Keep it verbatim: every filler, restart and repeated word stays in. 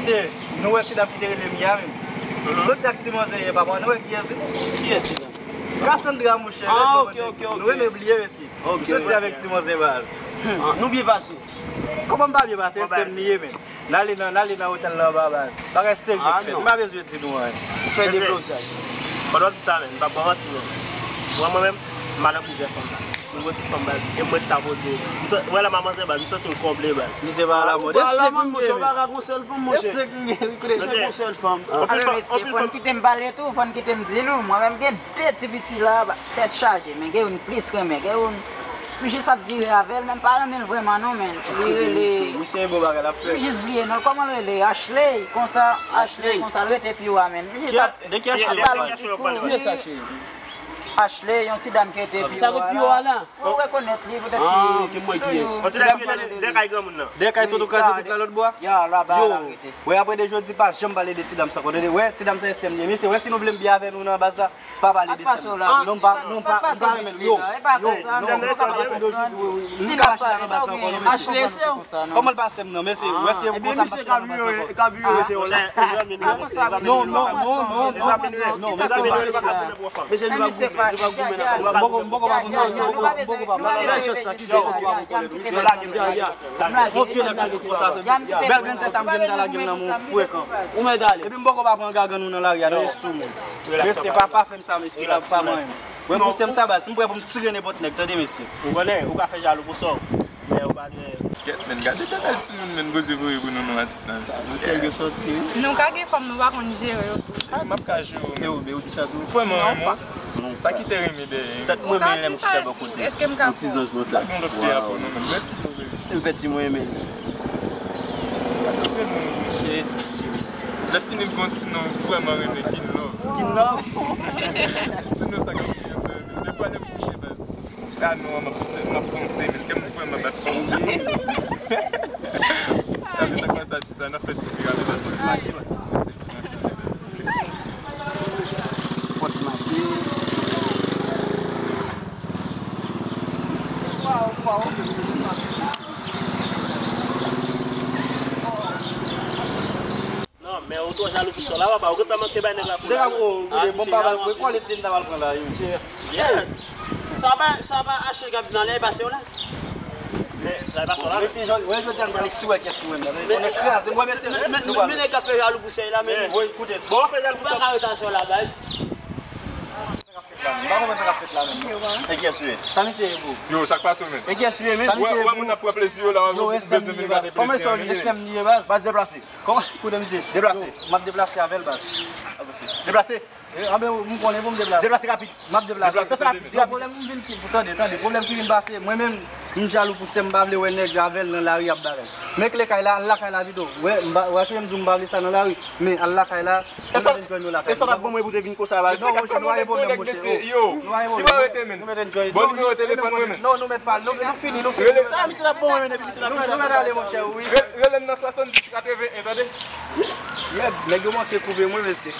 Mesye, nou wè ti dam ki te rele Mia menm. Soti ak ti manzè yè, papa, nou wè kiyès li? Kiyès li la? Cassandra, monchè. Ah, ok, ok, ok. Nou renmen bliye, mesye. Ok, ok. Soti avèk ti manzè, baz. Ah, nou byen pase. Kòman m pa byen pase? Sè m li ye, men. N ale nan, n ale nan otèl la anba, baz. Bagay serye k fèt. M pa bezwen di nou anyen. Fè deblozay. Pandan w ap di sa, men, m p ap ba w manti, men. Mwen, mwen menm, m al nan plizyè fanm, baz. M gon ti fanm, baz. E mwen t ap ote. M sa-, wè la manzè, baz. M santi m konble, baz. Misye pa la mòd. Ou pa la mòd, monchè, ou pa ka gon sèl fanm, monchè. Kote se gon sèl fanm? Anpil fanm, mesye, anpil fanm. Fò n kite m pale tou, fò n kite m di nou. Mwen menm gen de ti piti la, tèt chaje, men gen youn m plis renmen, gen youn m jis ap vire avè l, men m pa renmen l vrèman non, men. Li rele, misye, misye, bon bagay l ap fè. M jis bliye non l, kòman l rele? Ashley, konsa, Ashley, konsa l rete pi wo a, men. M jis ap, de ki Ashley w ap pale? Ap ba l yon ti kou. Kiyès Ashley? Ashley, yon ti dam ki rete pi wo a la. Ou rekonèt li poutèt ki. Ah, ok, m wè kiyès. Yon ti dam ki rete dèyè kay granmoun nan. Dèyè kay Toto kraze tout la lòt bò a? Ya, laba la l rete. Wè, apre de jodi, pa janm pale de ti dam sa ankò, tande? Wè, ti dam sa e sè m li ye. Mesye, wè, si nou vle m byen avè nou nan baz la, pa pale de sè m. Non, m pa, non, m pa, m pa renmen l. Yo, yo, non, m pa pale de jodi, m ka mache la nan baz la ankò, non, mesye. Ashley, sè w? Kòman l pa sè m nan, mesye? Wè, se bon sa m ap fè nan baz la ankò. Non, non, non, non, non, non, mesye, m pa. Mesye, nou pa goumen, nou pa goumen nan baz la. M poko, m poko pa pran kòlè, m poko pa pran kòlè. Bèl grenn sè sa m gen m ta lage m nan men w frekan. Ou mèt ale. Epi m poko pa pran gagann ou nan lari a, tande sou mwen. Mesye, pa, pa fè m sa, mesye, pa, pa manyen m. Wè pou sè m sa, baz, m prè pou m tire nenpòt nèg, tande, mesye. Ou konnen, ou ka fè jalou pou sa w, men ou pa dwe. Kèt, men, gade bèl timoun, men, Bondye voye pou nou, nou atis la. Sa, nou serye sòti, wi. Nou ka gen fanm, nou pa konn jere yo tou. M ap ka jere w, men. E ou, men ou di sa tou? Vrèman, renmen w. Sa ki te renmen dèyè. Tèt mwen, men lè m chita bò kote. Èske m ka pran? Ti zanj bon sa. Pa gen lòt fi a pou nou menm. Mèt ti move. M fè ti mwen, men. Lè fini, l gon ti non vrèman renmen, Kin Love. Kin Love? Ti non sa k ap di anpil. Defwa, lè m kouche, baz. A non, m ap, m ap panse, men kè m vrèman bat fò. Gade sa k pase atis la, n ap fè ti pi rapid. Fò ti mache, baz. Fò ti mache. Non, men ou twò jalou pou sa la, papa. Ou gentan manke bay nèg la pou sa. Deja, oh, ah, bon, misye papa, jalou mwen anpil. Kòlèt li m ta pral pran la, wi. Yeah. Sa pa, sa pa Ashley k ap nan lè pase w la? Men, sa pa sa la. Mesye, jodi a, m pral si wè kès mwen nan. Men, konnen kraze, mwen, mesye, men, men, men nèg k ap fè jalou pou sèy la, men. Woy, koute. Bon, fè jalou pou sa. Ou pa ka rete aswè la, baz. Sa k ap fèt la menm? M pa konprann sa k ap fèt la menm, non. E kiyès ou ye? Sa misye ye, bro? Yo, sa k pase w menm? E kiyès ou ye menm? Sa misye ye, bro? Wè, wè moun ap pran plezi yo la, wè, yo, e sè m li ye, baz. Kòman sa w ye? E sè m li ye, baz. Baz, deplase. Kòman? Koute misye. Deplase. Yo, m ap deplase avè l, baz. Deplase. E, anben, m konnen pou m deplase. Deplase rapid. M ap deplase. Deplase, deplase. Yo, pwoblèm m vin ki, tande, tande, pwoblèm ki vin pase, mwen menm, m jalou pou sè m, m pa vle wè nèg avè l nan lari ap bagay. Men kle kay la, al lakay la pito. Wè, m pa, wè, cheri, m di w m pa vle sa nan lari, men al lakay la. E sa, e sa t ap bon mwen pou te vin konsa, baz. Non, monchè, nou pa gen pwoblèm, monchè. Yo, nou pa gen pwoblèm. Ki ba rete, men? Nou mèt enjoy. Bon, nimewo telefòn mwen, men. Non, nou mèt pa, nou, nou fini, nou fini. Rele sa, misye t ap bon mwen, men depi misye t ap bon mwen. Nou mèt ale, monchè, wi. Re-, rele m nan swasanndis katreven en, tande? Yeah, nèg yo manke koupe mwen, mesye.